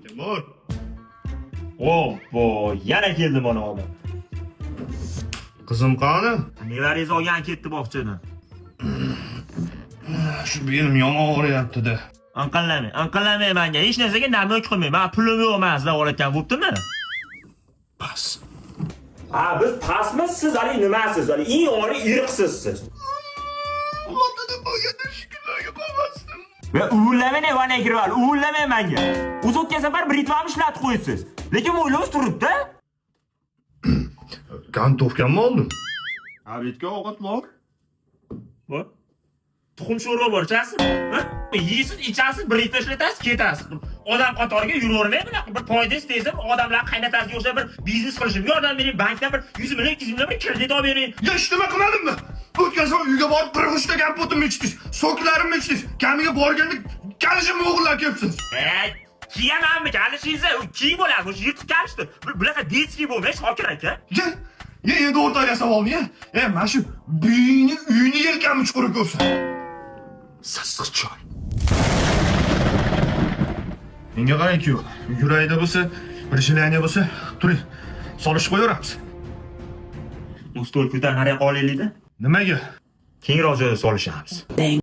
Timur. Obbo, yana keldi mana odam. Qizim qani? Nevarangiz olgan ketdi bog'chadan. Shu belim yomon og'riyapti-da. Anqallamang, anqallamang menga. Hech narsaga намёк qilmang. Men pulim yo'q, men sizdan olayotgan bo'ptimi? Bas. Ha, biz pastmiz, siz hali nimasiz? Hali eng oliy irqsiz siz. Xotinim bo'lganda shukurlarga qolmasdim. Va uvillamang, vanaga kirib ol, uvillamang menga. O'zi o'tgan safar britvamni ishlatib qo'yibsiz. Lekin mo'ylovsiz turibdi. Gantofkamni oldim. Обедga ovqat bor. Bor. Tuxum sho'rva bor, ichasiz? Ha? Yeysiz, ichasiz, britva ishlatasiz, ketasiz. Odam qatoriga yuravermang bunaqa bir foydangiz tegsin, odamlar qaynatasiga o'xshab bir biznes qilishim. Yordam bering, bankdan bir 100 million, 200 million bir kredit olib bering. Ya hech nima qilmadimmi? O'tgan safar uyga borib 43 ta kompotimni ichdingiz, soklarimni ichdingiz. Kamiga borganda kalishimni o'g'irlab kelibsiz. Ey, kiyamanmi kalishingizni? U kiyim bo'ladi, o'sha yirtiq kalishdi. Bunaqa детский bo'lmay, Shokir aka. Ya, ya endi o'rtoq yasab olding, ya. E, mana shu buyingni uyini yelkamni chuquri ko'rsin. Sassiq choy. Menga qarang-ku, yuragida bo'lsa, bir желание bo'lsa, turing, solishib qo'yaveramiz. U stol ko'tar nariyoqqa olaylik-da. Nimaga? Kengroq joyda solishamiz. Bang.